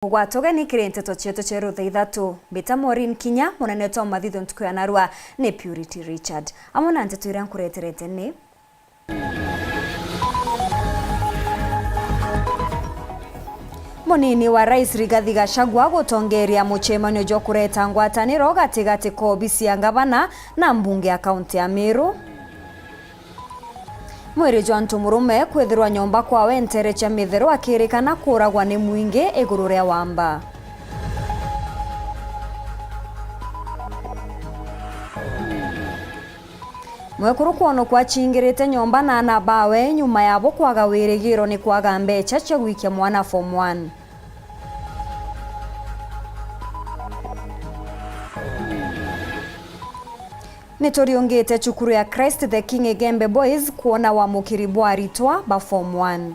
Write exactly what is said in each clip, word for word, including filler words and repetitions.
Kugwata ugeni kiri nteto cietu cia rutha ithatu. Mbita Maureen Kinya, munene wetu wa mathitho ntuku ya narua ni Purity Richard. Amwe na nteto iria nkureterete ni: Munini wa Rais Rigathi Gachagua gutongeria mucemanio jwa kureta ngwataniro gatigati ka obisi ya ngavana na mbunge ya kaunti ya Meru. Mwiri jwa ntu murume kwithirwa nyomba kwawe nteere cia Mitheru akirikana kuuragwa ni mwingi iguru ria wamba. Mwekuru kwonokwa acingirite nyomba na aana bawe nyuma yabo kwaga wirigiro ni kwaga mbecha cia gwikia mwana form one. Ni turiungite cukuru ya Christ the King Igembe Boys kwona wamukiri bwa aritwa ba form one.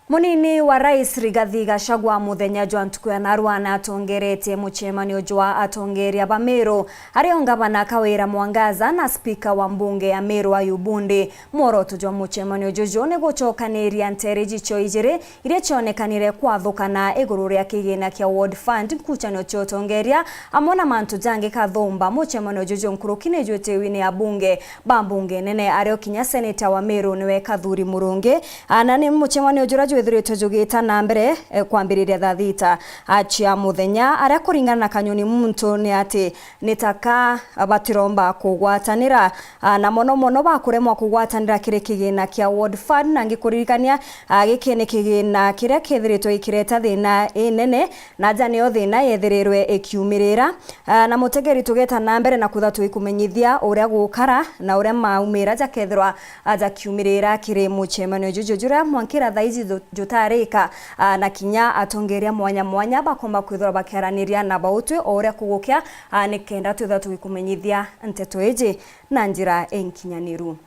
Munini wa Rais Rigathi Gachagua muthenya jwa ntuku ya narua natongeretie mucemanio jwa atongeria ba Meru, ario ngavana Kawira Mwangaza na spika wa mbunge ya Meru Ayubu Ndi. Mworoto jwa mucemanio juju ni gucokaniria nteere iji cio ijiri iria cionekanire kwathukana iguru ria kigina kia Ward Fund, nkucanio cia utongeria, amwe na mantu jangi kathumba. Mucemanio juju nkuruki ni jwitiwi ni abunge ba mbunge nene, ario kinya seneta wa Meru niwe Kathuri Murungi. Aa, na ni mucemanio juria jwithiritwe jugita na mbere, eh, kwambiriria thaa thita, ah, cia muthenya, aria kuringana na Kanyoni Muntu ni ati ni ta ka batiromba kugwatanira, ah, na mono mono bakuremwa kugwatanira kiri kigina kia Ward Fund, na ngikuririkania, ah, giki ni kigina kiria kithiritwe gikireta thina inene, na aja niyo thina yethirirwe ikiumirira. Ah, na mutegeri, tugeta na mbere na kwithirwa tugikumenyithia uria gukara na uria maumira jakethirwa jakiumirira kiri mucemanio juju juria mwankira thaa iji ju-, jutarika, ah, na kinya atongeria mwanya mwanya bakomba kwithirwa bakiaraniria na bautwi o uria kugukia, ah, nikenda twithirwa tugikumenyithia nteto iji na njira inkinyaniru.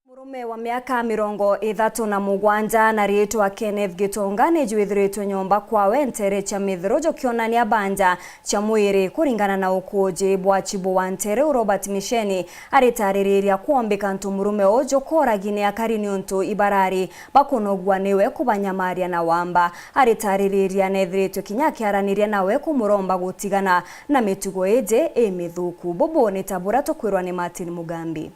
Murume wa miaka mirongo ithatu na mugwanja na riitwa Kenneth Gitonga ni jwithiritwe nyomba kwawe nteere cia Mitheru jukionania banja cia mwiri. Kuringana na ukuuji bwa chibu wa nteere u Robert Micheni, aritaririria kwombika ntu murume uju kooragi ni akari niuntu ibarari bakunogua niwe kubanyamaria na wamba. Aritaririria neethiritwe kinya akiaraniria nawe kumuromba gutigana na mitugo iji imithuku. Bubu ni ta buria tukwirwa ni Martin Mugambi.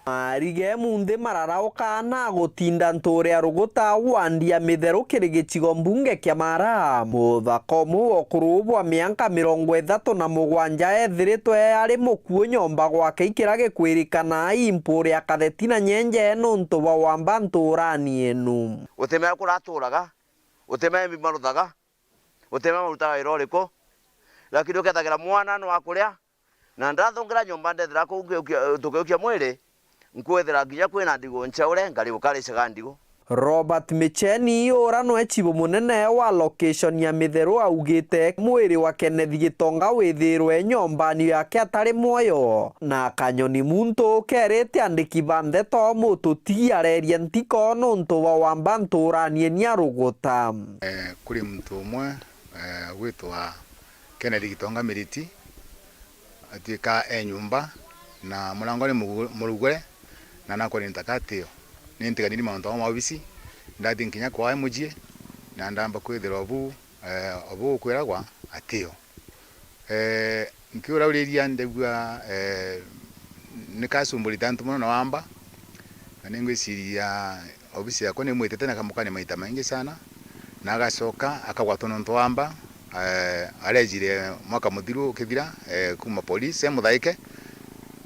Marige munthi mararauka na gutinda ntuure ya Ruguta wandi ya Mitheru kiri gicigo mbunge kia Mara. Muthaka umwe wa ukuru bwa mianka mirongo ithatu na mugwanja eethiritwe ari mukuu nyomba gwake ikiria gikwirikana i mpuri ya katheti na nyenje nuntu bwa wamba ntuurani inu. Guti mea kuraturaga, guti mea mbi maruthaga, guti mea marutaga wira uriku, lakini ukethagira mwana ni wa kuria, na ndathungira nyomba ndethira kuu ngiukia-, tukiukia mwiri, nkwithira nginya kwina ndigu nchaure, ngari ukaricaga ndigu. Robert Micheni, ura nwe chibu munene wa location ya Mitheru, augite mwiri wa Kenneth Gitonga withirwe nyombani yake atari mwoyo. Na Kanyoni Muntu kerite andiki ba ndeto, Mututigi areria ntiko nuntu bwa wamba ntuuranie ni a Ruguta. Eh, kuri muntu umwe, eh, gwitwa Kennedy Gitonga Miriti, atuika e nyomba, na murango ni mugu-, murugure, na nakwa ni ntaka atio. Ni ntiganiri mauntu ma maobisi, ndathi nkinya kwaae mucii, na ndamba kwithirwa obu, eh, obu gukwiragwa atio. Eh, nkiurauriria ndegua, eh, nikasumburite antu mono na wamba, na ningwiciria obisi yakwa nimwitite na akamukania maita maingi sana, na agacoka akagwatwa nontu wa wamba, eh, arejire mwaka muthiru ukithira, eh, kuma polisi e muthaike.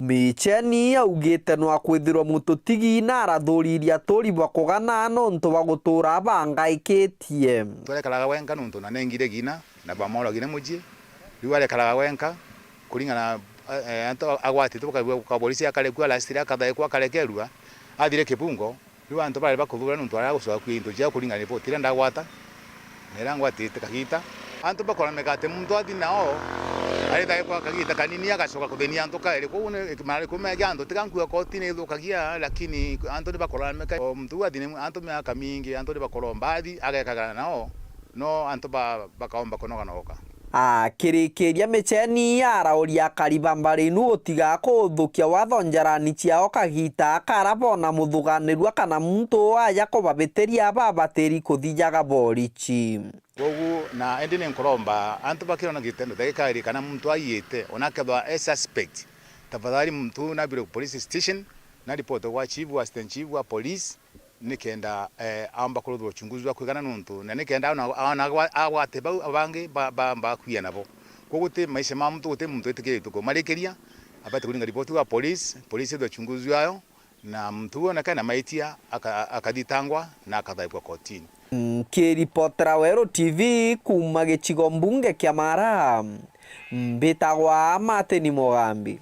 Micheni augite nwa kwithirwa Mututigi na arathuririe aturi bwa kugana nontu bwa gutura abangaikitie. Twarekaraga wenka nontu nanengire gina na bamoragire mucii. Riu arekaraga wenka, kuringana, eh, antu agwatitwe, bakaigua kwa polisi akarekua, last ria akathaikwa akarekerua, athire kibungo. Riu antu barari bakuthura nontu aria agucoka kwia into ciao kuringana na riboti iria ndagwata, na iria ngwatite kagita. Antu bakorameka ati muntu athi nao, Aithae kwa kagita kanini agacoka kuthenia antu kairi. Kwou ni marikume ja antu tiga nkua kotini ithukagia, lakini antu ni bakolalamika. O muntu athi ni antu miaka mingi, antu ni bakoromba athi agekagana nao, no antu ba-, bakaomba kunoganoka. Akirikiria miceni, arauria akari ba mbari inu gutiga kuthukia watho njarani ciao kagita kara bona muthuganirua kana muntu aja kubabitiria babatiri kuthijaga borichi. Kwogu na indi ni nkuromba antu bakirona gitendo ta gikari kana muntu aiyite, ona akethwa e suspect, tafadhali muntu nabire police station, na report kwa chief, assistant chief wa police, nikenda, eh, aomba kuruthwa uchunguzi wa kwigana nuntu, na nikenda ona, ona agwa-, agwate bau abangi ba, ba, bakuia nabo. Kwogu guti maisha ma muntu, guti muntu witikiritwe kumarikiria, abati kuringa ripoti kwa police, police ithwe uchunguzi wayo, na muntu uu onekane na maitia aka-, akathitangwa na akathaibwa kotini. Nkiripotera Weru T V kuuma gicigo mbunge kia Mara, mbitagwa Martin Mugambi.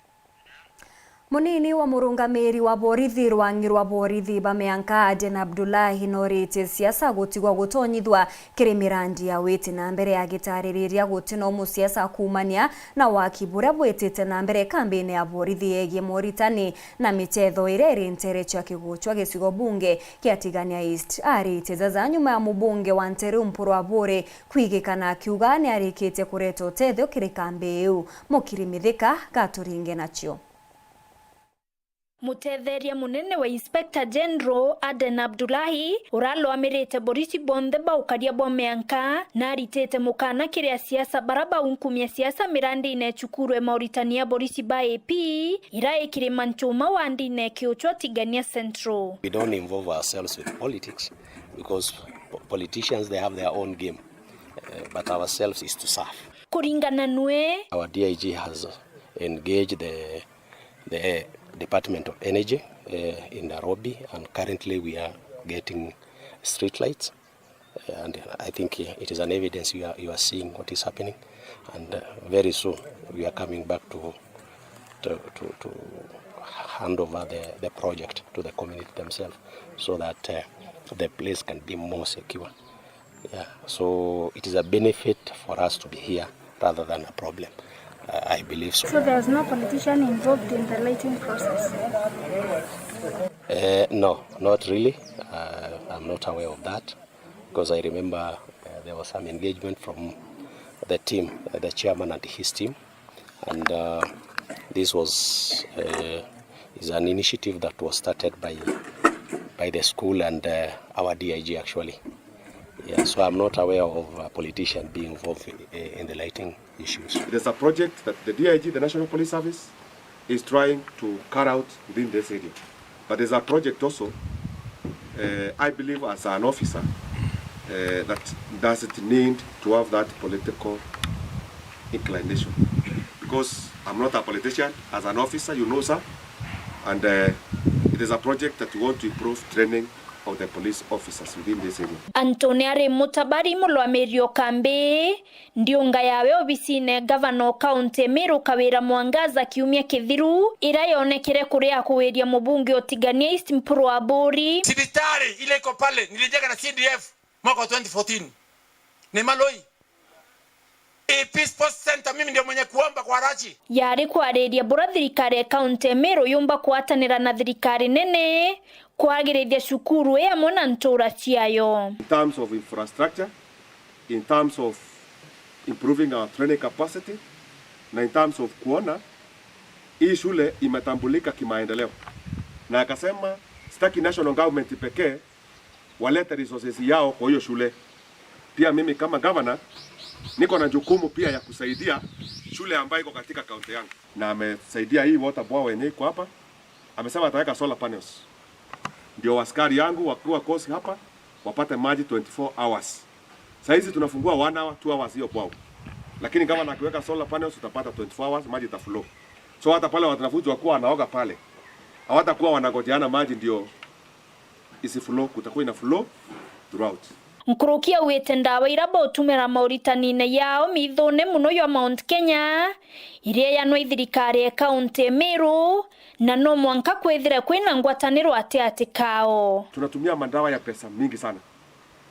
Munini wa murungamiri wa borithi rwangi rwa borithi ba mianka Aden Abdullahi noritie siasa gutigwa gutonyithua kiri mirandi ya witi na mbere, agitaririria guti na umusiasa kuumania na waki buria bwitite na mbere kambini ya borithi yegie moritani na michetho iria iri ntere cia kiguchwa gicigo bunge kia Tigania East. Aritie jaja nyuma ya mubunge wa Nteru Mpuru Aburi kwigikana akiuga niarikitie kureta utethio kiri kambi iu. Mukiri Mithika gaturinge nacio. Mutetheria munene wa Inspector General Aden Abdullahi, urarwamirite borisi bonthe ba ukaria bwa mianka, naritite mukana kiri asiasa bara baunkumia siasa mirandine ya cukuru ya mauritani ya borisi ba A P, ira ikiri Manchuma wa ndine kiuchwa Tigania Central. We don't involve ourselves with politics because po-, politicians, they have their own game, uh, but ourselves is to serve. Kuringana nwe, our D I G has engaged the, the Department of Energy, uh, in Nairobi, and currently we are getting street lights. Uh, and I think it is an evidence you are, you are seeing what is happening. And, uh, very soon we are coming back to, to, to, to hand over the, the project to the community themselves so that, uh, the place can be more secure. Yeah, so it is a benefit for us to be here rather than a problem, uh, I believe so. So there's no politician involved in the lighting process? Uh, no, not really. Uh, I'm not aware of that because I remember, uh, there was some engagement from the team, uh, the chairman and his team. And, uh, this was, uh, is an initiative that was started by, by the school and, uh, our D I G actually. Yeah, so I'm not aware of a politician being involved in, in the lighting issues. It is a project that the D I G, the National Police Service, is trying to carry out within this area. But there's a project also, uh, I believe as an officer, uh, that doesn't need to have that political inclination. Because I'm not a politician, as an officer, you know, sir, and, uh, it is a project that we want to improve training of the police officers within this area. Anthony ari Mutabari, murwamiriri o kambi, ndiunga yawe obisine gavana o kaunti Meru Kawira Mwangaza kiumia kithiru, ira yonekere kuri ya kuwiria mubunge o Tigania East Mpuru Aburi. Sibitari ile iko pale nilijenga na C D F mwaka wa twenty fourteen. Ni Maloi. A P Sports Center, mimi ndio mwenye kuomba kwa Rachi. Yari kwariria bura thirikari ya kaunti ya Meru yumba kwatanira na thirikari nene kwagirithia cukuru ii amwe na ntura ciayo. In terms of infrastructure, in terms of improving our training capacity, na in terms of kuona hii shule imetambulika kimaendeleo. Na akasema, sitaki national government pekee walete resources yao kwa hiyo shule. Pia mimi kama governor niko na jukumu pia ya kusaidia shule ambayo iko katika kaunti yangu. Na amesaidia hii water bore yenye iko hapa. Amesema ataweka solar panels. Ndio askari yangu wakiwa course hapa wapate maji twenty-four hours. Saa hizi tunafungua one hour, two hours hiyo bore. Lakini kama nakiweka solar panels utapata twenty-four hours maji itaflow. So hata pale wanafunzi wakuwa wanaoga pale, hawatakuwa wanagojeana maji ndio isi flow, kutakuwa ina flow throughout. Nkuruki augite ndawa ira bautumira mauritanine yao mithune muno ywa Mount Kenya, iria yanwa i thirikari ya kaunti ya Meru, na no mwanka kwithire kwina ngwataniro atiati kao. Tunatumia madawa ya pesa mingi sana,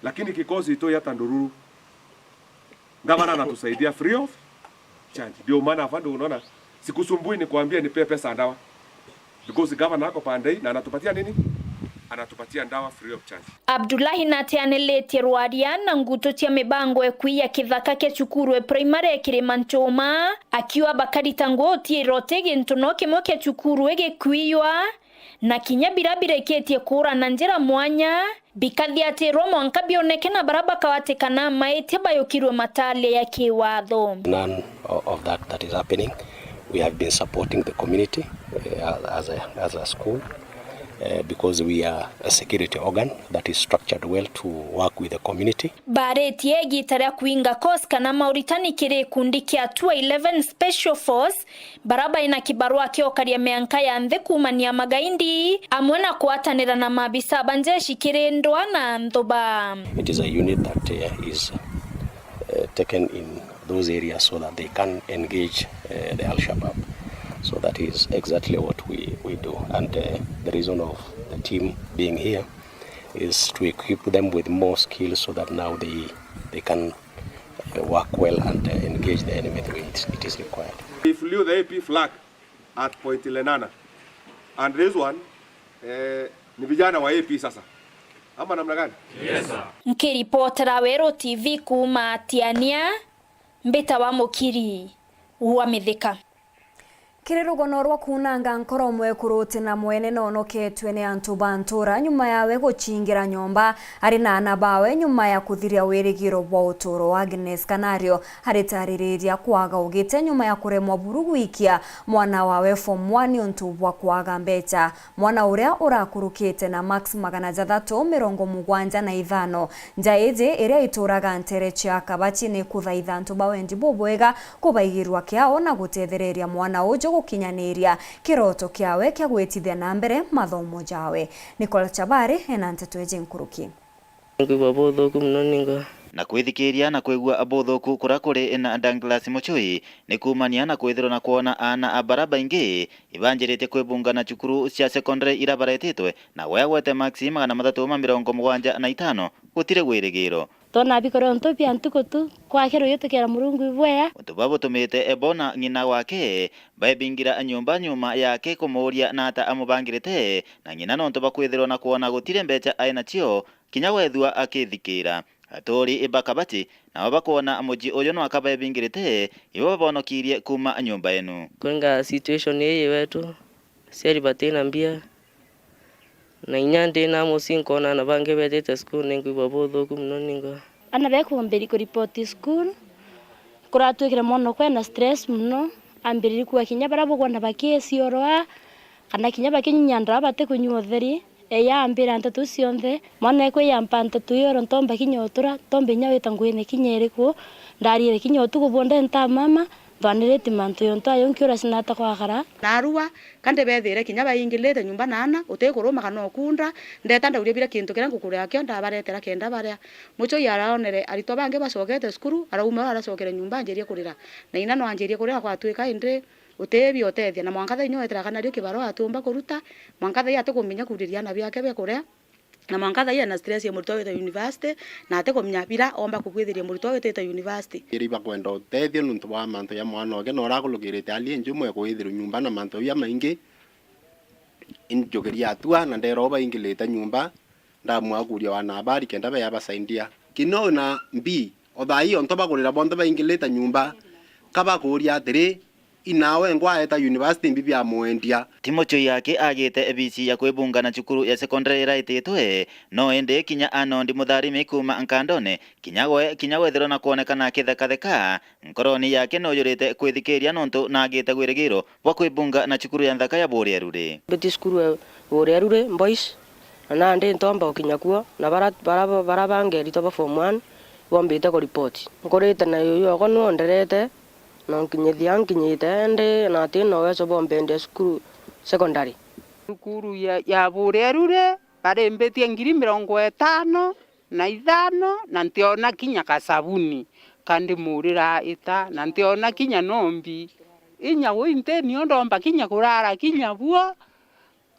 lakini kikosi itu ya Tandururu, gavana anatusaidia free of, Change. Ndio maana afande, unaona, sikusumbui nikwambie nipe pesa ya dawa. Because governor ako pande hii na anatupatia nini? Anatupatia dawa free of charge. Abdullahi natianilitie rwaria na ngutu cia mibango ekui ya kithaka kia cukuru e primary e Kirima Nchuma, akiuga bakarita nguo utiira uti gintu no kimwe kia cukuru igikuiywa, na kinya bira birikitie kuura na njira mwanya, bikathiatirwa mwanka bioneke na bara bakawatikana maitia bayukirwe matalia ya kiwatho. None o-, of that that is happening. We have been supporting the community, uh, as a, as a school, uh, because we are a security organ that is structured well to work with the community. Baritie igita ria kuinga course kana mauritani kiri gikundi kia Hatua eleven Special Force, bara baina kibarua kia ukaria mianka ya nthi kuumania magaindi, amwe na kwatanira na maabisa ba njeshi kiri ndwa na nthuba. It is a unit that, uh, is, uh, taken in those areas so that they can engage, uh, the Al-Shabaab. So that is exactly what we, we do. And, uh, the reason of the team being here is to equip them with more skills so that now they, they can, uh, work well and, uh, engage the enemy the way it, it is required. We flew the A P flag at Point Lenana. And this one, eh, ni vijana wa A P sasa. Ama namna gani? Yes, sir. Nkiripotera Weru T V kuuma Tiania, mbita wa Mukiri wa Mithika. Kiri rugono rwa kuunanga nkoro, mwekuru uti na mwene noonoketue ni antu ba ntuura nyuma yawe gucingira nyomba ari na aana bawe nyuma ya kuthiria wirigiro bwa utuuro. Agnes Kanario aritaririria kwaga ugite nyuma ya kuremwa buru gwikia mwana wawe form one niuntu bwa kwaga mbeca. Mwana uria urakurukite na marks magana jathatu mirongo mugwanja na ithano. Nja iji iria ituraga ntere cia Kabachi ni kuthaitha antu ba wendi bubwega kubaigirua kiao na gutethereria mwana uju gukinyaniria kiroto kiawe kia gwitithia na mbere mathomo jawe. Nicole Chabari ena nteto iji nkuruki. Nkwigua buthuku mono ningo. Na kwithikiria na kwigua buthuku kuria kuri na Douglas Muchui ni kuumania na kwithirwa na kwona aana a bara baingi ibanjiritie kwibunga na cukuru cia secondary iria baretitwe, na we agwete marks magana mathatu ma mirongo mugwanja na itano, gutiri wirigiro. Twona bikore untu bia ntuku tu, kwakirwa iyo tukera Murungu ibwea. Untu bwa butumite bona ng'ina wake baebingira nyumba nyuma yake kumuuria nata amubangirite, na ng'ina nontu bwa kwithirwa na kwona gutiri mbeca ai nacio, kinya wethua akithikira. Aturi ba Kabati nabo bakwona muji uyu nwaka bebingirite, ibo babonokirie kuuma nyumba enu. Kwenga situation ii wetu, aciari batina mbia, na inya ndi na mucii nkona aana bangi betite cukuru, ninkwigua buthuku mono ningo. Aana bekwambiri kuripoti cukuru, kuratwikire mwana ukwe na stress mono, ambiririe kuuga kinya baria bukwona bakiciorwa, kana kinya bakinyunya ndawa batikunyua utheri. Eya ambira nteto iu cionthe, mwana ekwe yampa nteto iyo, ntomba kinya utura, ntomba inya wita nguine kinya iriku, ndarire kinya utuku bwonde nta mama, ntwaniriti mantu yontu ayo nkiura cinata kwakara. Narua, ka ndibethire kinya baingilite nyumba na aana, utikuruma kana ukunda, ndeta ndauria bira kintu kiria ngukuria kio, ndabaretera kenda baria. Mucui araonere aritwa bangi bacokete cukuru, arauma aracokere nyumba anjirie kurira. Na ina no anjirie kurira gwatwika indi, utibi utethia, na mwanka thaa inya wetera kana rio kibarua atiumba kuruta, mwanka thaa ii atikumenya kuriria aana biake bia kuria, na mwanka thaa ii ena stress ya muritwa wita university, na atikumenya bira omba kukwithiria muritwa witite university. Iri ibakwenda utethio nuntu bwa mantu ya mwana oke, na urakurukirite hali injumwe kwithirwa nyumba na mantu ya maingi. Injukiria atua na ndera ubaingilite nyumba, ndamua kuria wana habari kenda beya basaidia. Kino na mbi, o thaa ii onto bakurira bonthe baingilite nyumba, kabakuria atiri, inawe ngwaeta university mbi bia mwendia. Ti Mucui aki agite bici ya kwibunga na cukuru ya secondary iraititwe, no indi kinya Arnold Mutharimi kuuma Nkandone, kinya gwe, kinya wethirwa na kwonekana akithekatheka, nkoroni yake nuyurite kwithikiria nontu nagite wirigiro bwa kwibunga na cukuru ya nthaka ya Buria Ruri. Mbiti cukuru ya Buria Ruri Boys, na nandi ntomba gukinya kuo, na bara, bara, bara bangi eritwa ba form one bombite kuripoti. Nkurite na yuyu okwa niwe onderete, na nkinyithia nkinyite, indi na ati na uwezo bwa umbendia cukuru secondary. Cukuru ya, ya Buria Ruri, barimbitie ngiri mirongo itano na ithano, na ntiona kinya kasabuni ka ndimurira ita, na ntiona kinya nombi. Inya ui nti nio ndomba kinya kurara kinya buo.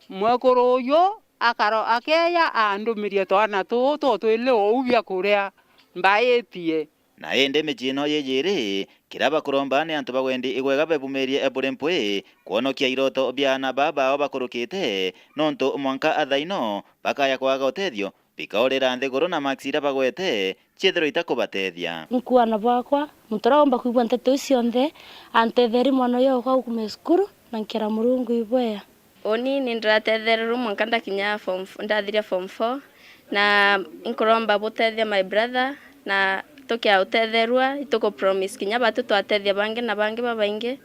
Mwekuru uyu akaro-, akeya andumirie twana tuu tutwili uu bia kuria mbaitie. Na indi micii ino yijiri, kiria bakuromba ni antu ba wendi igwega bebumirie buri mpwi kwonokia iroto bia aana baa bao bakurukite, nontu mwanka athaino bakaya kwaga utethio, bikaurira nthiguru na maksi iria bagwete ciithirwe itakubatethia. Nkuana bwakwa, muntu uria umba kwigua nteto iu cionthe, antetherie mwana uyu okwa aukume cukuru, na nkera Murungu ibwea. Uni ni ndiratethererwe mwanka ndakinya form f-, ndathiria form four, na inkuromba butethia my brother, na tukia utetherua, ituku promise kinya batu twatethia bangi na bangi babaingi,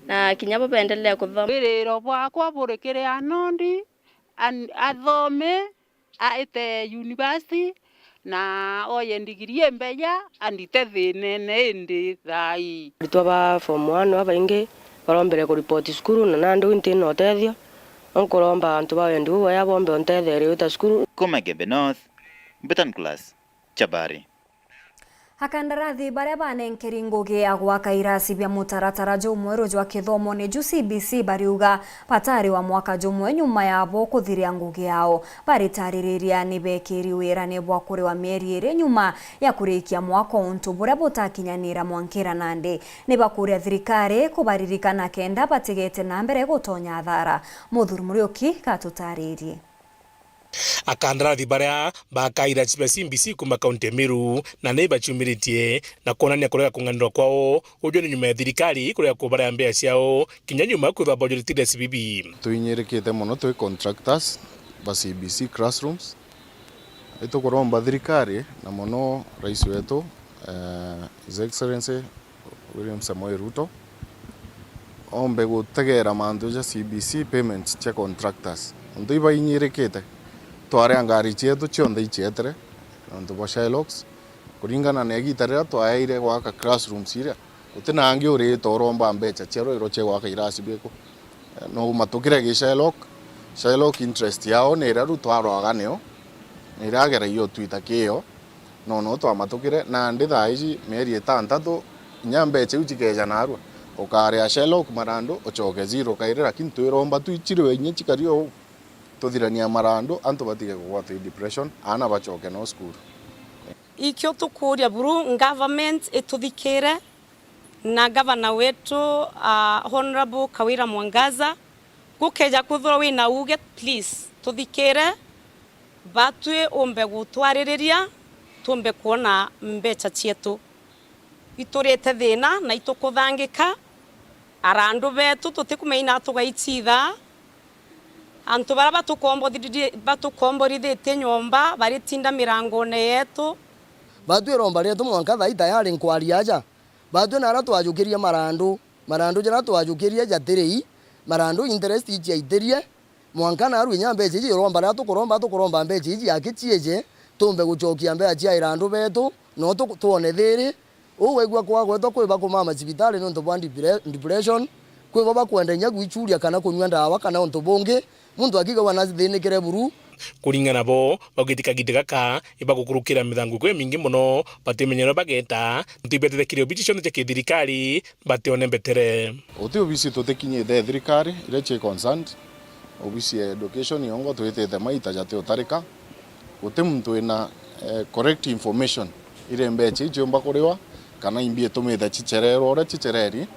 na kinya bo beendelee kuthoma. Wiriro bwakwa buri kiri Anondi, an-, athome, aite university, na oye ndigiri imbeja, andite thiinene indi thaa ii. Aritwa ba form one babaingi barombere kuripoti cukuru, na nandi uu ntina utethio. Nkuromba antu ba wendi bubwega bombe untetherie wita cukuru. Kuma Igembe North, Mbutan Class, Chabari. Akandarathi baria banenkeri ngugi ya gwaka irasi bia mutaratara jumweru jwa kithomo ni ju C B C bariuga batari wa mwaka jumwe nyuma yabo kuthiria ngugi yao. Baritaririria ni bekiri wirane bwa kuriwa mieri iri nyuma ya kurikia mwaka untu buria butakinyanira mwankira nandi. Ni bakuria thirikari kubaririkana kenda batigete na mbere gutonya athara. Muthuri Muriuki gatutaririe. Akandarathi baria bakaira cia C B C kuma kaunti ya Meru na ni baciumiritie na kwonania kurega kung'anirwa kwao, uju ni nyuma ya thirikari kurega kubaria mbeca ciao kinya nyuma kwithwa bojoriti cia C B B. Twinyirikite mono twi contractors ba C B C classrooms. Itukuromba thirikari na mono rais wetu, eh, His Excellency William Samoei Ruto, ombe gutegera mantu ja C B C payments cia contractors. Nontu ibainyirikite, twaria ngari cietu cionthe icietere nontu bwa Shylocks. Kuringana na igita riria twaeire gwaka classrooms iria, guti na angi urita uromba mbeca cia rwiro cia gwaka irasi biku. No matukire gi Shylock. Shylock interest yao ni iria riu twarwaga nio, ni iria ageragia utwita kiyo, no no twamatukire. Nandi thaa iji mieri itantatu, inya mbeca iu cikeja narua, ukaria Shylock marandu, ucoke zero kairi, lakini twiromba tu iciriwe inya cikari ou, tuthirania marandu, antu batige kugwatwa i depression, aana bacoke no cukuru. Ikio tukuria buru government ituthikire, na gavana wetu, ah, Honourable Kawira Mwangaza, gukeja kwithirwa wina uuge, please, tuthikire, batwi umbe gutwaririria, tumbe kwona mbeca cietu. Iturite thina na itukuthangika, arandu betu tutikumenya ina tugaicitha, antu baria batukombothiri-, batukomborithitie nyomba baritinda mirangone yetu. Batwi iromba rietu mwanka thaa ii tayari nkwaria aja. Batwi naria twajukirie marandu, marandu jaria twajukirie jatirei, marandu interest iciaitirie, mwanka narua inya mbeca iji iromba riria tukuromba, tukuromba mbeca iji aki ciije, tumbe gucokia mbeca cia irandu betu, no tu-, twone thiri. Uu wegua kwagwetwa kwi bakumama cibitari niuntu bwa depre-, depression, kwi bo bakwenda inya gwichuria kana kunyua ndawa kana untu bungi, muntu akigagua nathinikire buru. Kuringana nabo, baugite kagita gaka ibagukurukira mithanguko imingi mono, batimenya uria bageta, nontu ibetetekire obici cionthe cia kithirikari, batione mbetere. Guti obisi tutikinyite thirikari iria ci concerned, obisi ya education yongo twitite maita jati utarika. Guti muntu wina, eh, correct information iria mbeca iu ciumba kuriwa, kana imbi itumite cicererwa uria cicereri.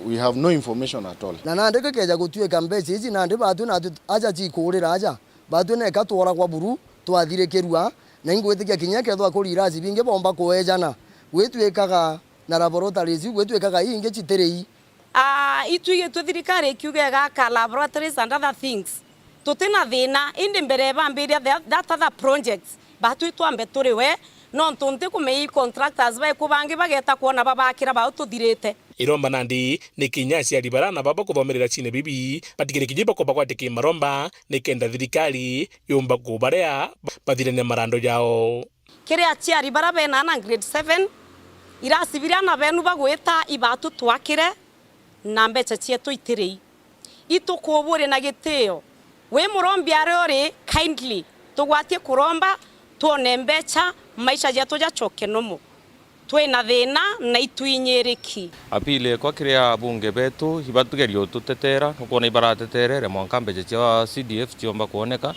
We have no information at all. Na nandi gikeja gutuika mbeca iji nandi batwi natwi aja cikurira aja, batwi neka tworagwa buru, twathirikirua, na ingwitikia kinya kethwa kuri irasi bingi bomba kuejana, gwitwikaga na laboratories iu gwitwikaga ingi citirei. Ah, itwigitwe thirikari ikiuga igaka laboratories and other things. Tuti na thina, indi mbere bambiria the, that other projects, batwi twambe turiwe, nontu ntikumenya i contractors baeku bangi bageta kwona babakira bao tuthirite. Iromba nandi ni kinya aciari bara na baba kuthomerera cine bibi, batigire kinya ibakomba gwatia kimaromba, nikenda thirikari yumba kubarea bathirania marando jao. Kiri aciari bara bena ana grade seven, irasi biria ana benu bagwita ibatu twakire na mbeca cietu itirei. Itukuburia na gitio, wi murombi aria uri, kindly tugwatie kuromba, twone mbeca, maisha jetu jacoke normal. Twina thina na itwinyiriki. Appeal ekwa kiri abunge betu, ibatugeria ututetera, nukwona ibarateterere mwanka mbeca cia C D F ciomba kwoneka.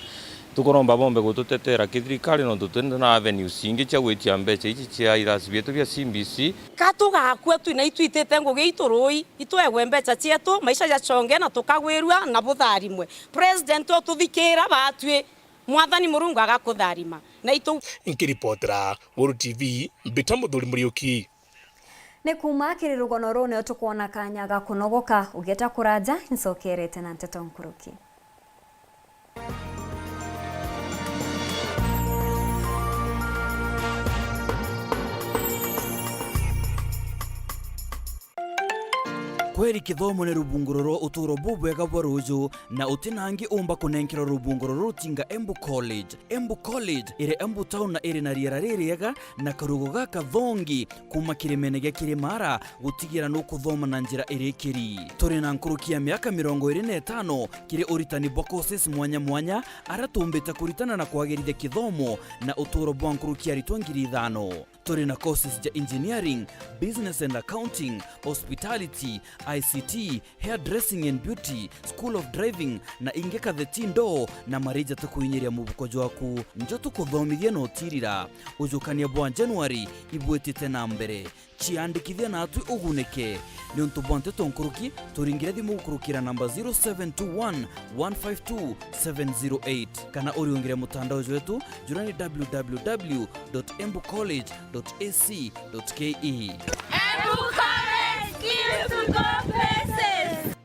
Tukuromba bombe gututetera kithirikari, nontu twina avenues ingi cia gwitia mbeca ici cia irasi bietu bia C B C. Ka tugakua tu na itwitite ngugi itu ruui, itwegwe mbeca cietu, maisha jachonge na tukagwirua na butharimwe. President ututhikira batwi, Mwathani Murungu agakutharima. Na itu Nkiripotera Guru T V, Mbita Muthuri Muriuki. Ni kuuma kiri rugono ruu nio tukwona kanya ga kunogoka. Ugieta kuraja, ncokerete na nteto nkuruki. Kweri kithomo ni rubunguro rwa uturo bubwega bwa ruuju, na uti na angi umba kunenkerwa rubunguro ruru tinga Embu College. Embu College iri Embu Town na iri na riera ririega na karugo gakathongi kuuma kirimene gia Kirimara gutigira nukuthoma na njira irikiri. Turi na nkuruki ya miaka mirongo iri na itano kiri uritani bwa courses mwanya mwanya aria tumbite kuritana na kwagirithia kithomo na uturo bwa nkuruki ya aritwa ngiri ithano. Turi na courses ja engineering, business and accounting, hospitality, I C T, hairdressing and beauty, school of driving, na ingi katheti ndoo na marija tukuinyiria mubuko jwaku. Njo tukuthomithia na utirira. Ujukania bwa January ibwitite na mbere. Ciandikithia natwi ugunike. Niuntu bwa nteto nkuruki, turingire thimu gukurukira namba zero seven two one, one five two, seven zero eight, kana uriungire mutandao jwetu, jura ni w w w dot embu college dot a c dot k e. Embu College, skills to go places.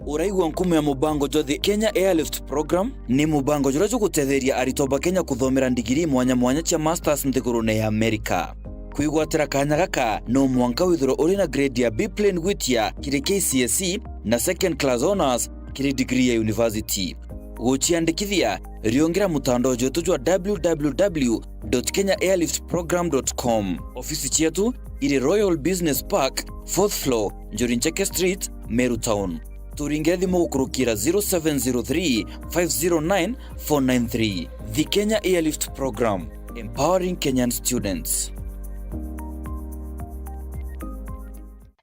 Uraigua nkumo ya mubango jwa The Kenya Airlift Program? Ni mubango juria jugutetheria aritwa ba Kenya kuthomera ndigiri mwanya mwanya cia masters nthigurune ya America. Kwigwatira kanya gaka, no mwanka withirwe uri na grade ya B plain gwitia kiri K C S E na second class honours kiri degree ya university. Guciandikithia, riungira mutandao jwetu jwa w w w dot kenya airlift program dot com. Ofisi cietu iri Royal Business Park, fourth floor, Njuri Ncheke Street, Meru Town. Turingire thimu gukurukira zero seven zero three, five zero nine, four nine three. The Kenya Airlift Program, empowering Kenyan students.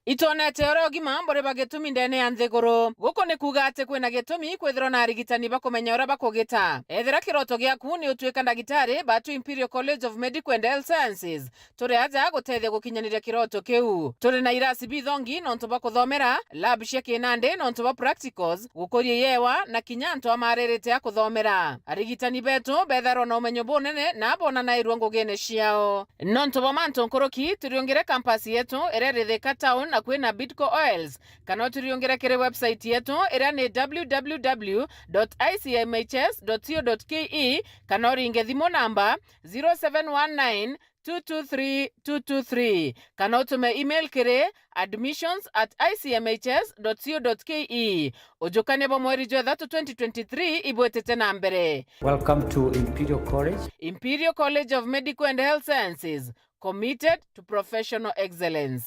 Itwonete uria ugima buri ba gitumi ndene ya nthiguru. Guku ni kuuga ati kwina gitumi kwithirwa na arigitani bakumenya uria bakugita. Ethira kiroto giaku ni utuika ndagitari, batu Imperial College of Medical and Health Sciences turi aja gutethia gukinyaniria kiroto kiu. Turi na irasi bithongi nontu bwa kuthomera, lab cia kinandi nontu bwa practicals, gukuria yewa, na kinya antu amaririte a kuthomera. Arigitani betu betharwa na umenyo bunene na bonanairua ngugine ciao. Nontu bwa mantu nkuruki, turiungire campus yetu iria iri Thika Town akui na Bidco Oils, kana uturiungire kiri website yetu iria ni w w w dot i c m h s dot co dot k e, kana uringe thimu namba zero seven one nine, two two three, two two three, kana utume email kiri admissions at i c m h s dot co dot k e. Ujukania bwa mweri jwa ithatu twenty twenty-three ibwitite na mbere. Welcome to Imperial College. Imperial College of Medical and Health Sciences, committed to professional excellence.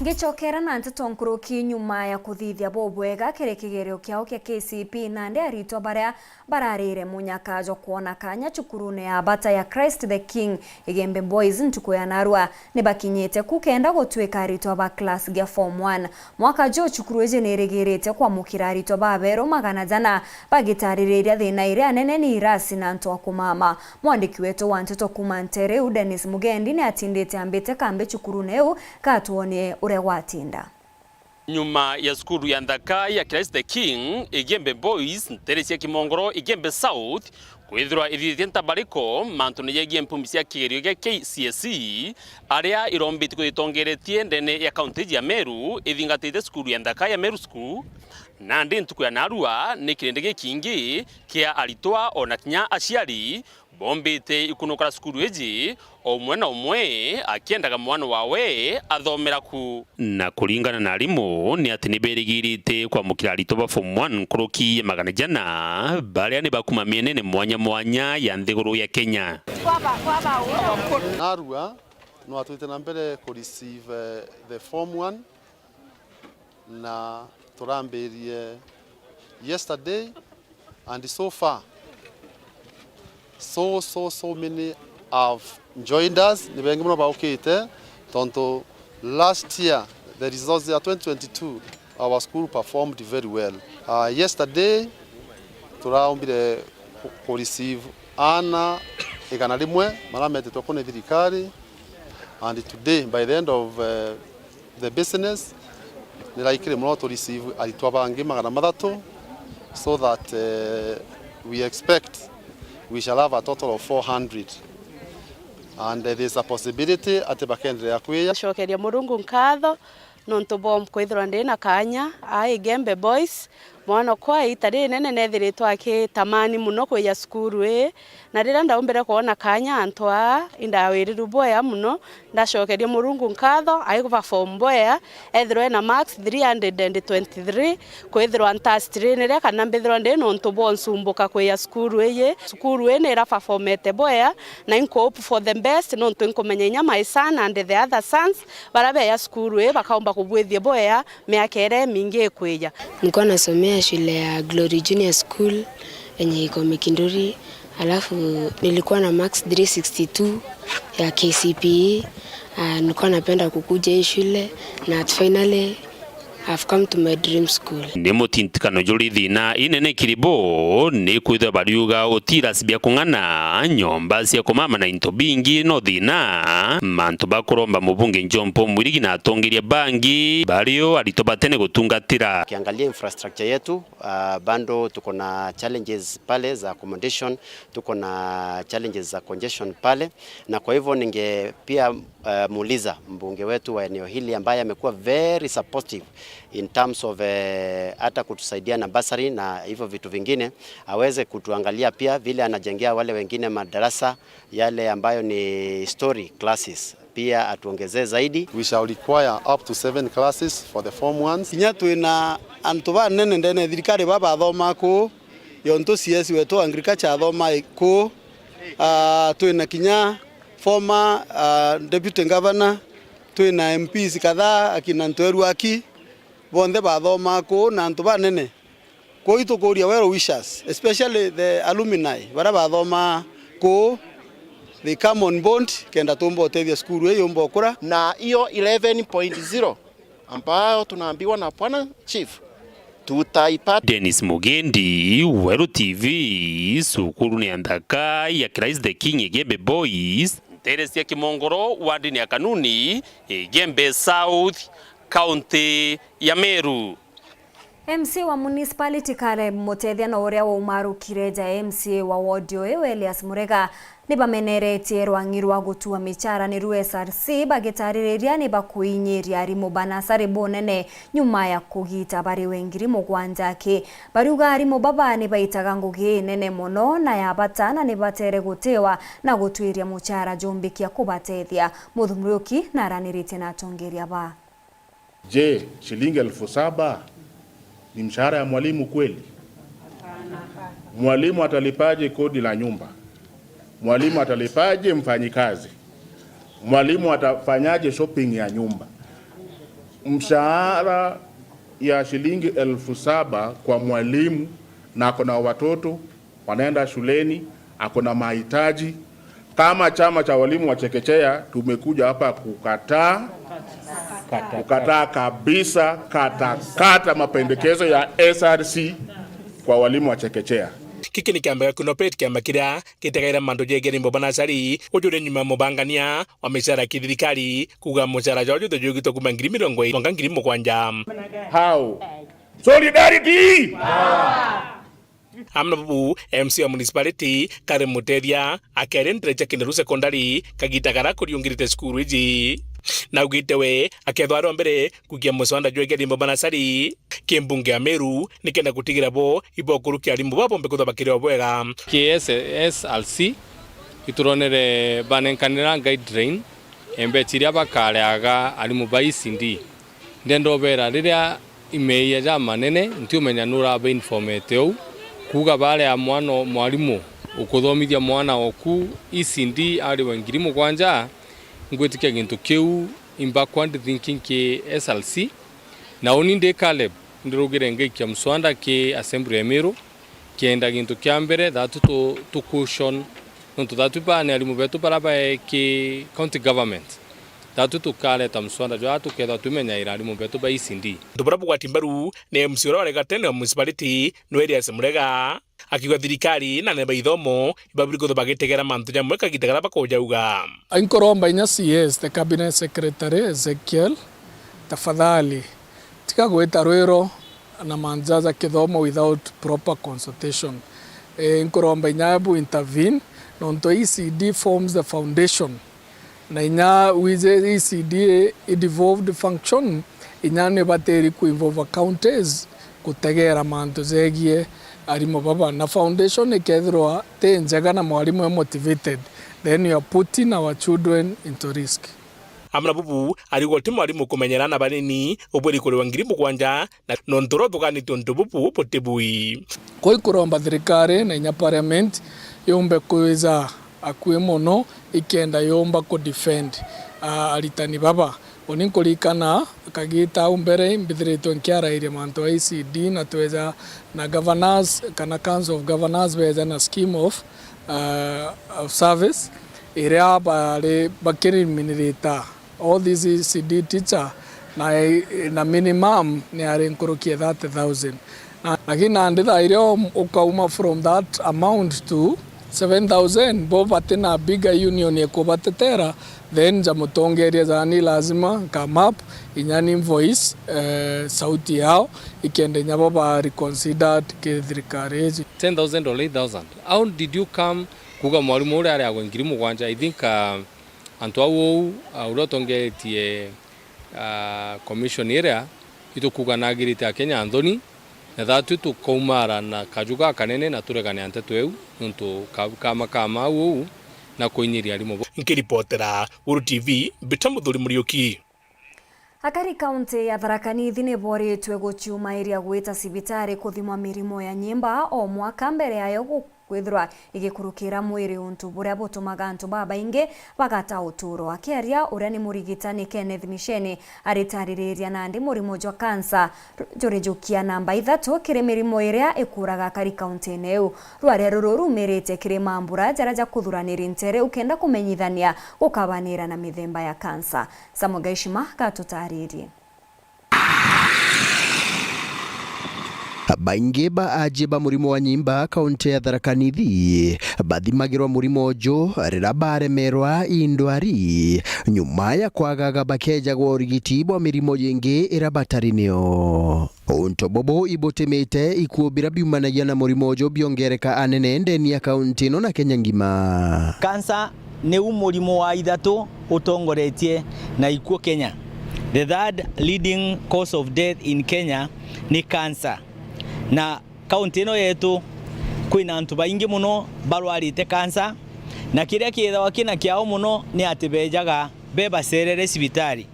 Ngicokera na nteto nkuruki, nyuma ya kuthithia bubwega kiri kigerio kiao kia K C P e, nandi aritwa baria bararire munyaka jwa kwona kanya cukurune ya bata ya Christ the King Igembe Boys ntuku ya narua, ni bakinyite ku kenda gutwika aritwa ba class gia form one. Mwaka juu, cukuru iji ni irigirite kwamukira aritwa baberu magana jana, bagitaririria thina iria nene ni irasi na antu a kumama. Mwandiki wetu wa nteto kuuma Nteriu, Dennis Mugendi, ni atindite ambite kambi cukurune iu, katwonie uria gwatinda. Nyuma ya cukuru ya nthaka ya Christ the King, Igembe Boys, ntere cia Kimongoro, Igembe South, kwithirwa ithithitie ntabariko mantune jegie mpumi cia kigerio gia K C S E, aria irombiti kwitongeretie ndene ya kaunti ya Meru, ithingatite cukuru ya nthaka ya Meru School, nandi ntuku ya narua ni kirindi gikingi kia aritwa ona kinya aciari bombite ikunukara cukuru iji, o umwe na umwe akiendaga mwana wawe athomera ku. Na kuringana na arimu, ni ati ni berigirite kwamukira aritwa ba form one nkuruki ya magana jana, baria ni bakuma mienene mwanya mwanya ya nthiguru ya Kenya. Narua, no atwite na mbere ku receive, eh, the form one, na turambirie yesterday, and so far, so, so, so many have joined us. Ni bengi muno baukite, Tontu last year, the results ya twenty twenty-two, our school performed very well. Uh, yesterday, turaumbire ku, ku receive aana igana rimwe marametetwe ku ni thirikari, and today, by the end of, uh, the business, ni likely muno to receive aritwa bangi magana mathatu, so that, uh, we expect we shall have a total of four hundred, and, uh, there is a possibility ati bakenderea kwija. Cokeria Murungu nkatho nontu bwa kwithirwa ndi na kaanya aa Igembe Boys. Mwanokwa, ita ririnene neethiritwe akitamani mono kwija cukuru ii, na riria ndaumbire kwona kaanya antu aa, indawiriru bwea mono. Ndacokeria Murungu nkatho, ai perform bwea, ethirwa ena marks three hundred and twenty-three, kwithirwa ntastiriniria kana mbithirwa ndi nontu bwa unsumbuka kwija cukuru iji. Cukuru ii ni ira performete bwea, na inkuhope for the best, nontu inkumenya inya my son and the other sons baria beja cukuru ii bakaumba kubwithia bwea miaka iria imingi ikwija. Nilikuwa nasomea shule ya Glory Junior School yenye iko Mikinduri, alafu nilikuwa na marks three sixty-two ya K C P E. Ah, nilikuwa napenda kukuja hii shule na finally I've come to my dream school. Ni mutintikano juri thina inene kiri bo, ni kwithirwa bariuga utirasi bia kung'ana, nyomba cia kumama na into bingi no thina, mantu bakuromba mubunge John Paul Mwirigi na atongeria bangi bario aritwa batene gutungatira. Ukiangalia infrastructure yetu, ah, bado tuko na challenges pale za accommodation, tuko na challenges za congestion pale, na kwa hivyo ninge pia, eh, muuliza mbunge wetu wa eneo hili ambaye amekuwa very supportive in terms of, eh, hata kutusaidia na bursary na hivyo vitu vingine, aweze kutuangalia pia vile anajengea wale wengine madarasa yale ambayo ni story classes, pia atuongezee zaidi. We shall require up to seven classes for the form ones. Kinya twina antu banene ndene ya thirikari babathomaa kuu, yontu C S wetu wa agriculture athomaa kuu. Ah, twina kinya former, ah, deputy governor, twina M Ps kadhaa, akina Ntweru Aki, bonthe bathomaa kuu na antu banene. Kwou itukuria well wishers, especially the alumni baria bathomaa kuu, they come on board kenda tuumba utethia cukuru ii yumba ukura. Na hiyo eleven point zero ambayo tunaambiwa na Bwana Chief, tutaipata. Dennis Mugendi, Weru T V, cukuru ni ya nthaka ya Christ the King Igembe Boys, ntere cia Kimongoro, wardini ya Kanuni, Igembe South, kaunti ya Meru. M C A wa municipality Caleb Mutethia na uria waumarukire ja M C A wa ward uyu Elias Murega nibameneretie rwang'i rwa gutua michara niru S R C, bagitaririria nibakuinyiria arimu ba nasari bunene nyuma ya kugita bari we ngiri mugwanja aki. Bariuga arimu baba nibaitaga ngugi inene mono na ya bata na nibatere gutiwa na gutwiria muchara jumbikia kubatethia. Muthu Muriuki naraniritie na atongeria ba. Je, shilingi elfu saba ni mshahara ya mwalimu kweli? Mwalimu atalipaje kodi la nyumba? Mwalimu atalipaje mfanyikazi? Mwalimu atafanyaje shopping ya nyumba? Mshahara ya shilingi elfu saba kwa mwalimu, na ako na watoto wanaenda shuleni, ako na mahitaji. Kama chama cha walimu wa chekechea, tumekuja hapa kukataa, kukataa kabisa, katakata mapendekezo ya S R C kwa walimu wa chekechea. Giki ni kiama gia Kunopet, kiama kiria gitegaira mantu jegie arimu ba nasari, ujuria nyuma mubangania wa micara ya kithirikari, kuuga mucara jwao junthe jwigitwe kuuma ngiri mirongo iri mwanka ngiri mugwanja. How? Solidarity! Amwe na buu, M C A wa municipality, Caleb Mutethia, akeria ntere cia Kinderu Secondary, kagita karia kuriungirite cukuru iji. Na augite we, akethwa ari wa mbere kuikia muswanda jwegie arimu ba nasari ki mbunge ya Meru, nikenda gutigira bo ibokurukia arimu baa bombe kwithwa bakiriwa bwega. Ki S R C, ituronere banenkanira guideline, mbecha iria bakareaga arimu ba E C D. Ndenda ubera riria imeeyia jamanene, ntiumenya nurabainformete uu, kuuga baarea mwana o-, mwarimu ukuthomithia mwana oku E C D ariwe ngiri mugwanja, ngwitikia gintu kiu i backward thinking ki S R C. Na uni ndi Caleb, ndirugire ngaikia mswada ki Assembly ya Meru, kenda gintu kia mbere, thatu tu, tu caution, nontu thatu baa ni arimu betu baria bae ki county government. Tatu tukareta mswada jwa tukethwa tumenya ira arimu betu ba E C D. Antu baria bugwati mbaru ni M C A uria wari gatene wa municipality, Noelius Murega, akiuga thirikari na anene ba ithomo ibaburi kwithwa bagitegera mantu jamwe kagiita karia bakujauga. Inkuromba inya C S, the cabinet secretary, Ezekiel, tafadhali, tiga gwita rwiro na mantu jaja kithomo without proper consultation. Eh, nkuromba inya bu intervene, nontu E C D forms the foundation. Na inya wije E C D i devolved function, inya ni batiri ku involve counties gutegera mantu jegie arimu baba. Na foundation ikethirwa ti njega na mwarimu e motivated, then you are putting our children into risk. Amwe na bubu, ariuga uti mwarimu kumenyera aana banini ubwiri kuriwa ngiri mugwanja, na nontu uria uthuganite untu bubu buti bui. Kwi kuromba thirikari na inya parliament yumbe kwija akui mono ikenda yumba ku defend, ah, aritani baba. Uni nkuririkana kagiita au mbere imbithiritwe nkiarairia mantu a E C D na tweja na governors kana council of governors beja na scheme of, ah, of service iria bari bakiriminirita all these E C D teacher na, na minimum ni ari nkuruki ya thirty thousand. Na, lakini nandi thaa iria um-, ukauma from that amount to seven thousand, bo bati na bigger union ikubatetera, then ja mutongeria jani lazima come up, inya ni voice, eh, sauti yao, ikenda inya bo ba reconsidered ki thirikari iji. Ten thousand or eight thousand. How did you come kuga mwarimu uria ari agwe ngiri mugwanja? I think, uh, Antu au uu, ah, uria utongeretie, ah, commission iria, itukuga nagirite Akenya nthoni, na thaa tu tukaumara na kaju gakanene na turegane na nteto iu, niuntu ka-, kama kama au uu na kuinyiria arimu bo. Nkiripotera Guru T V, Mbita Muthuri Muriuki. Akari kaunti ya Tharaka Nithi ni boritwe guciumairia gwita cibitari kuthimwa mirimo ya nyimba o mwaka mbere yayo gu-, kwithirwa igikurukira mwiri, untu buria butumaga antu babaingi bagata uturo. Akiaria uria ni murigitani Kenneth Misheni, aritaririria nandi murimo jwa kansa jurijukia namba ithatu kiri mirimo iria ikuraga akari kauntine iu. Rwaria ruru rumirite kiri mambura jaria ja kuthuraniri ntere ukenda kumenyithania gukabanira na mithemba ya kansa. Samuel Gaishima gatutaririe. Baingi ba aji ba murimo wa nyimba kaunti ya Tharaka Nithi bathimagirwa murimo uju riria baremerwa i ndwari, nyuma ya kwagaga bakejagwa urigiti bwa mirimo yingi iria batari nio. Untu bubu ibutimite ikuu biria biumanagia na murimo uju biongereka anene ndeni ya kaunti ino na Kenya ngima. Kansa niu murimo wa ithatu utongoretie na ikuu Kenya. The third leading cause of death in Kenya ni kansa. Na kaunti ino yetu kwina antu baingi muno barwarite kansa, na kiria kiithagwa kina kiao muno ni ati bejaga bebacerere cibitari.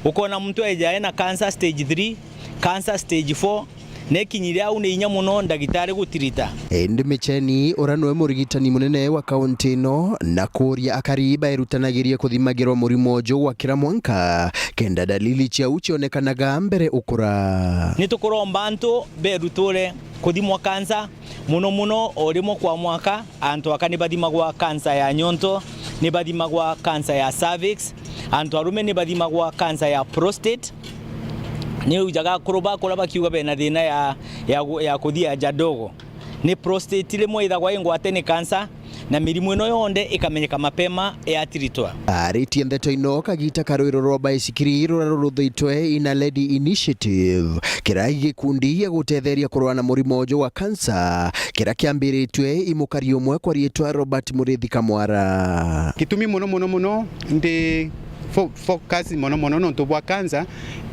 Ukoona muntu eja ena cancer stage three, cancer stage four, na ikinyire au ni inya mono ndagitari gutirita. Indi Micheni, uria niwe murigitani munene wa kaunti ino, na kuuria akari baerutanagirie kuthimagirwa murimo uju gwa kira mwanka, kenda dalili ciau cionekanaga mbere ukura. Ni tukuromba antu beruture kuthimwa cancer, mono mono o rimwe kwa mwaka. Antu aka ni bathimagwa kansa ya nyonto, ni bathimagwa kansa ya cervix, antu arume ni bathimagwa kansa ya prostate. Ni ujaga akuru bakura bakiuga bena thina ya, ya, gu- ya kuthia haja ndogo. Ni prostate rimwe ithagwa ingwate ni kansa, na mirimu ino yonthe ikamenyeka mapema yatiritwa. Aritie ndeto ino kagita ka rwiro rwa baisikiri ruria ruruthitwe Ina Lady Initiative, kiria gikundi gia gutetheria kurwa na murimo uju wa kansa, kiria kiambiritwe i mukari umwe kwa riitwa Robert Murithi Kamwara. Gitumi mono mono mono ndi fo- focus mono mono nontu bwa cancer,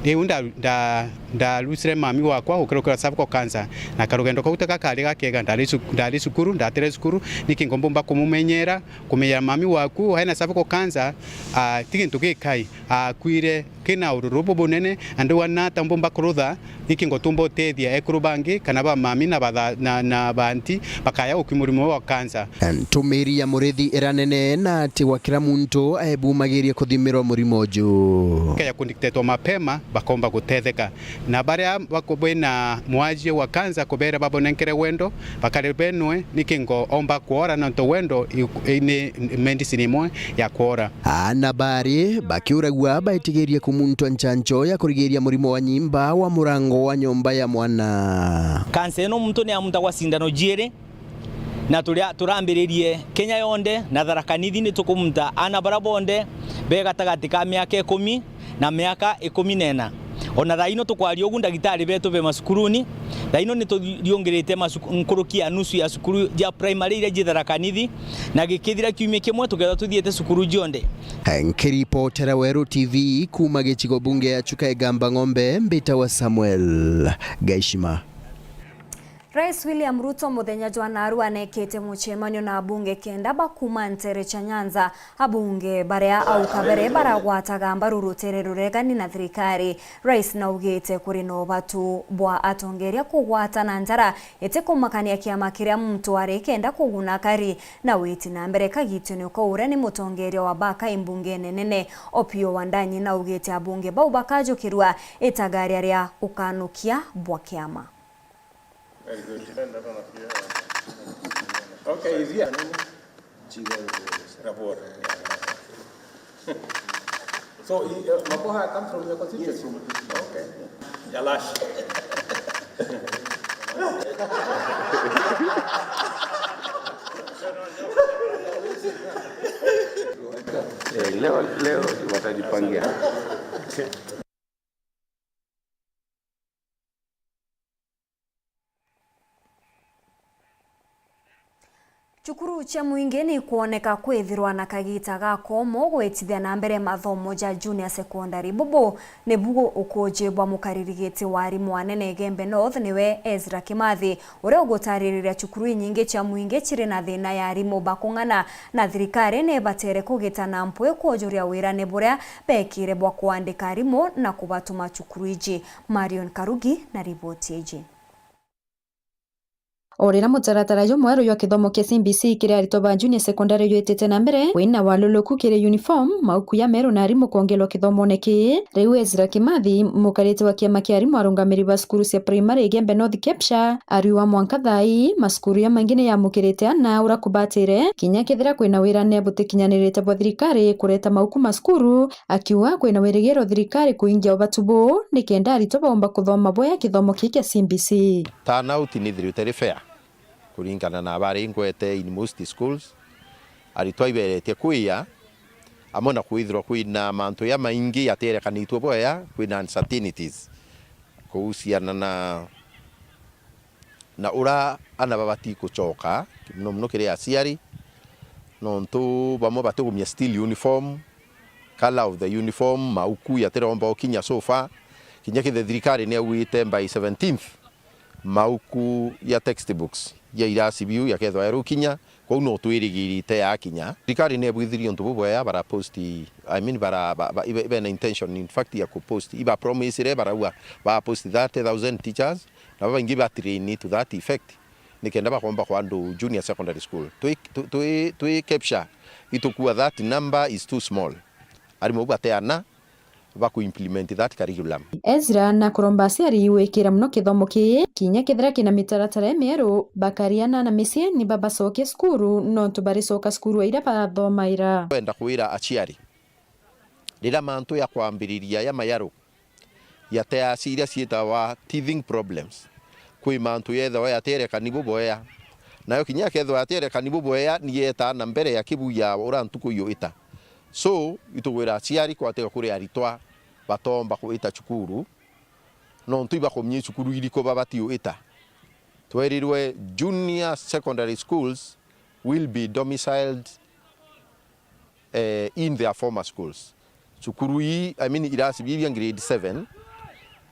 riu nda- nda- ndalusire mami wakwa gukira ukira cervical cancer, na karugendo kau teka kari gakega. Ndari cu- ndari cukuru, ndatire cukuru, niki ngo mbumba kumumenyera, kumenyera mami waku ena cervical cancer, ah, ti gintu gikai. Aakuire kina ururu bubunene, na ndiuga nata mbumba kurutha, niki ngotumba utethia ekuru bangi, kana ba mami na batha- na, na banti bakaya gukua murimo wa kansa. Ntumiri ya Murithi ira nene na ati gwa kira muntu aebumagirie kuthimirwa murimo uju. Keja kudetectwa mapema, bakomba gutetheka. Na baria bako-, bena mwajie wa kansa, kubera babonenkere wendo, bakare benwe, niki ngoomba kwora, nontu wendo i-, i-, ni medicine imwe ya kwora. Aana bari bakiuragua baitigirie kumuntwa njanjo ya kurigiria murimo wa nyimba wa murango wa nyomba ya mwana. Kansa ino muntu ni amuntagwa cindano jiiri, na turia turambiririe Kenya yonthe na Tharaka Nithi ni tukumunta aana baria bonthe be gatagati ka miaka ikumi na miaka ikumi na ina. Ona thaa ino tukwaria ugu, ndagitari betu be macukuruni. Thaa ino ni turiungirite macuku-, nkuruki ya nusu ya cukuru ja primary iria ji Tharaka Nithi, na gikithira kiumia kimwe tukethwa tuthiite cukuru cionthe. Nkiripotera Weru T V kuuma gicigo bunge ya Chuka Igamba Ng'ombe, mbitawa Samuel Gaishima. Rais William Ruto muthenya jwa naarua anekete mucemanio na abunge kenda ba kuuma nteere cia Nyanza. Abunge baria au kabere baragwataga mbaru rutere ruregani na thirikari. Rais naugite kuri na ubatu bwa atongeria kugwatana njara itikumakania kiama kiria muntu ari kenda kuguna kari na witi na mbere kagitio niko uria ni mutongeria wa baka imbungene nene. Opiyo Wandanyi naugite abunge bau bakajukirua itagaria ria ukanukia bwa kiama. Very good. Okay, is here. Rabor. So, uh, Makoha comes from your constituency? Yes, from my constituency. Okay. Yalash. Eh, leo, leo watajipangia. Cukuru cia mwingi ni ikwoneka kwithirwa na kagiita ga komo gwitithia na mbere mathomo ja junior secondary. Bubu nibu ukuuji bwa mukaririgiti wa arimu anene Igembe North, niwe Ezra Kimathi, uria ugutaririria cukuru inyingi cia mwingi ciri na thina ya arimu ba kung'ana, na thirikari ni ibatere kugita na mpwi kuujuria wirane buria beekire bwa kuandika arimu na kubatuma cukuru iji. Marion Karugi na riboti iji. O riria mutaratara jumweru jwa kithomo kia C B C kiri aritwa ba junior secondary jwitite na mbere, kwina waluluku kiri uniform, mauku ya meru na arimu kwongerwa kithomone kii. Riu Ezra Kimathi, mukarite wa kiama kia arimu arungamiri ba cukuru cia primary Igembe North Kepsha, ariuga mwanka thaa ii, macukuru jamaingi ni yamukirite ana uria kubatire, kinya kethira kwina wirane butikinyanirite bwa thirikari kureta mauku ma cukuru, akiuga kwina wirigiro thirikari kuingia ubatu buu nikenda aritwa baumba kuthoma bwea kithomo kii kia C B C. Turnout ni ithirite ri fair kuringana na bari ngwete in most schools. Aritwa iberetie kwia, amwe na kwithirwa kwina mantu jamaingi jatierekanitue bwea, kwina uncertainties kuhusiana na na ura ana babati gucoka, muno muno kiri aciari, nontu bamwe batigumia still uniform, colour of the uniform, mauku jatiromba ukinya so far. Kinya kithe thirikari niaugite by seventeenth, mauku ya textbooks ya irasi biu jakethwa jarukinya, kwou no twirigirite yakinya. Thirikari niebwithirie untu bubwea, bara post, I mean, bara, ba, ba, ibe, ibe na intention, in fact, ya ku post. Iba promisire, barauga ba post thirty thousand teachers, na babaingi ba train to that effect, nikenda bakomba kwa andu junior secondary school. Twi, twi, twi, twi Kepsha, itukua that number is too small. Arimu bau bateana ba ku implement that curriculum. Ezra na kuromba aciari gwikira muno kithomo kii, kinya kethira kina mitaratara imieru, bakariana na micii ni babacokie cukuru, nontu baricoka cukuru o iria bathomaira. Twenda kwira aciari, riria mantu ya kwambiriria ya mayaru, jateaci iria ciitawa teething problems. Kwi mantu yethagwa yatierekani bubwea. Nayo kinya yakethwa yatierekani bubwea, ni yetaa na mbere ya kibu ya ura ntuku iu ita. So, itugwira aciari kwatiga kuri aritwa batomba kwita cukuru, nontu ibakumie cukuru iriku babati uita. Twerirwe junior secondary schools will be domiciled eh, in their former schools. Cukuru ii, I mean, irasi biria bia grade seven,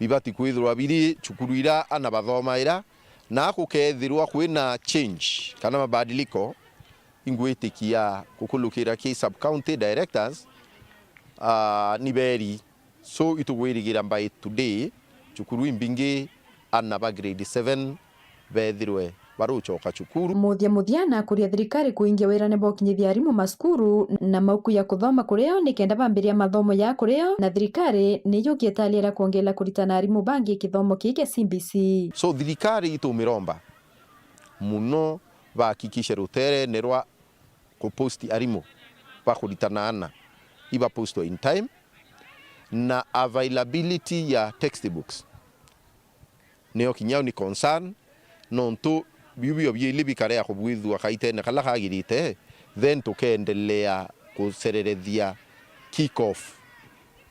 bibati kwithirwa biri cukuru iria ana bathomaira, na gukethirwa kwina change kana mabadiliko, ingwitikia gukulukira ki sub county directors, ah, ni beri. So, itugwirigira by today, cukuru imbingi ana ba grade seven bethirwe barucoka cukuru. Muthia muthia na akuria thirikari kuingia wirane bwa ukinyithia arimu macukuru na mauku ya kuthoma kurio nikenda bambiria mathomo ya kurio, na thirikari ni yukie talia ria kwongerera kuritana arimu bangi kithomo kii kia C B C. So thirikari itumiromba muno bahakikishe ruterene rwa kuposti arimu bakuritana ana ibapostwa in time, na availability ya textbooks niyo kinya ni concern, nontu biu bio biili bikarea kubwithua kaitene kala kagirite, then tukeendelea kucererethia kick off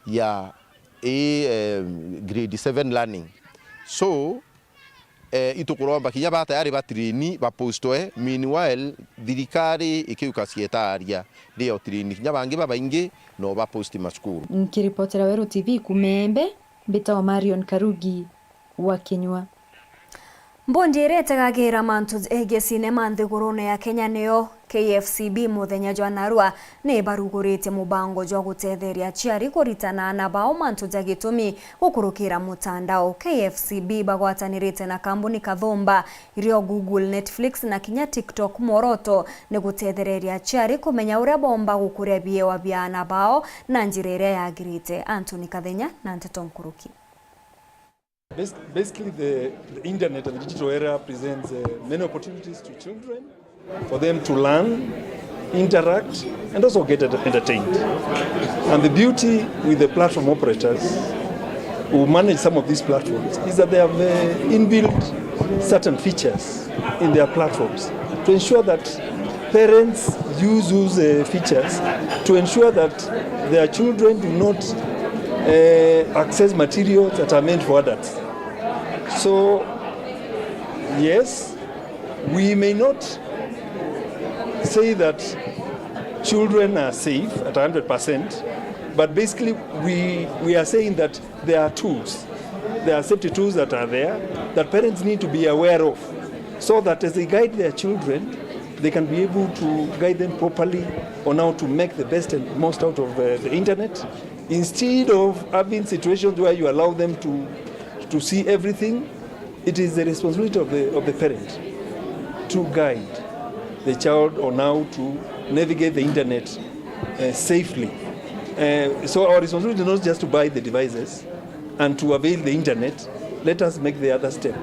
ya ii, eh, grade seven learning. So eh, itukuromba kinya ba tayari ba train bapostwe. Meanwhile thirikari ikiuka cietaria rio train kinya bangi babaingi no baposti macukuru. Nkiripotera Weru T V kuuma Embe, mbitagwa Marion Karugi wa Kinyua. Mbondi iria itegagira mantu jegie cinema nthigurune ya Kenya niyo K F C B muthenya jwa narua ni ibaruguritie mubango jwa gutetheria aciari kuritana ana bao mantu ja gitumi gukurukira mutandao. K F C B bagwatanirite na kambuni kathumba irio Google, Netflix na kinya TikTok. Mworoto ni gutethereria aciari kumenya uria bomba gukuria biewa bia ana bao na njira iria yagirite. Anthony Kathenya na nteto nkuruki. Bas-, basically, the, the internet and the digital era presents uh, many opportunities to children for them to learn, interact, and also get ent- entertained. And the beauty with the platform operators who manage some of these platforms is that they have uh, inbuilt certain features in their platforms to ensure that parents use those uh, features to ensure that their children do not uh, access materials that are meant for adults. So, yes, we may not say that children are safe at one hundred percent, but basically we, we are saying that there are tools, there are safety tools that are there that parents need to be aware of, so that as they guide their children, they can be able to guide them properly on how to make the best and most out of uh, the internet, instead of having situations where you allow them to, to see everything. It is the responsibility of the, of the parent to guide the child on how to navigate the internet uh, safely. Uh, so our responsibility is not just to buy the devices and to avail the internet. Let us make the other step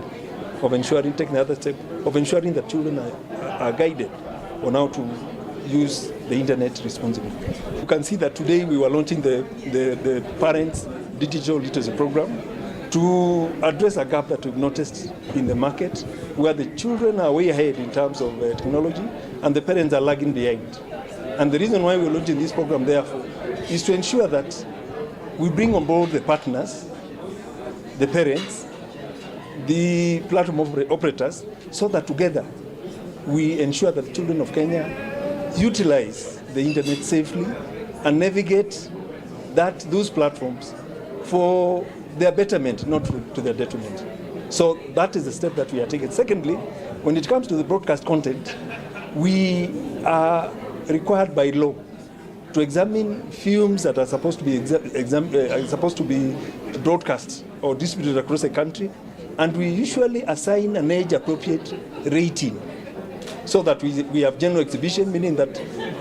of ensuring, take the other step of ensuring that children are, are guided on how to use the internet responsibly. You can see that today we were launching the, the, the Parents Digital Literacy Program to address a gap that we've noticed in the market, where the children are way ahead in terms of uh, technology and the parents are lagging behind. And the reason why we're launching this program, therefore, is to ensure that we bring on board the partners, the parents, the platform oper- operators, so that together we ensure that children of Kenya utilize the internet safely and navigate that, those platforms for their betterment, not to, to their detriment. So that is the step that we are taking. Secondly, when it comes to the broadcast content, we are required by law to examine films that are supposed to be exa- exam- uh, are supposed to be broadcast or distributed across the country, and we usually assign an age-appropriate rating so that we, we have general exhibition, meaning that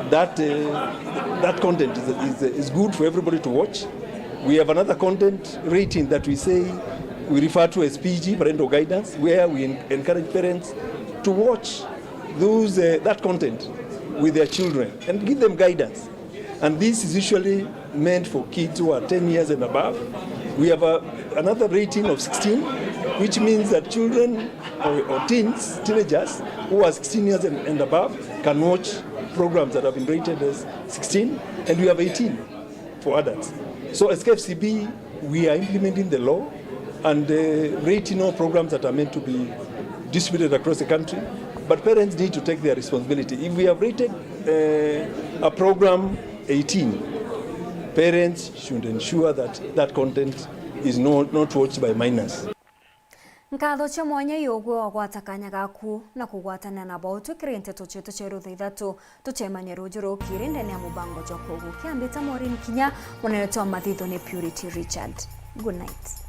that, uh, that content is, is, is good for everybody to watch. We have another content rating that we say we refer to as P G, parental guidance, where we en- encourage parents to watch those, uh, that content with their children and give them guidance. And this is usually meant for kids who are ten years and above. We have a, another rating of sixteen, which means that children or, or teens, teenagers who are sixteen years and, and above can watch programs that have been rated as sixteen, and we have eighteen for adults. So as K F C B, we are implementing the law and uh, rating all programs that are meant to be distributed across the country. But parents need to take their responsibility. If we have rated uh, a program eighteen, parents should ensure that that content is not, not watched by minors. Nkatho cia mwanya iugwe wagwata kanya gaku na kugwatanira na bo twi kiri nteto cietu cia rutha ithatu. Tucemanie ruju rukiri ndene ya mubango jwa kugukia. Mbita Maureen Kinya, munene wa mathitho ni Purity Richard. Good night.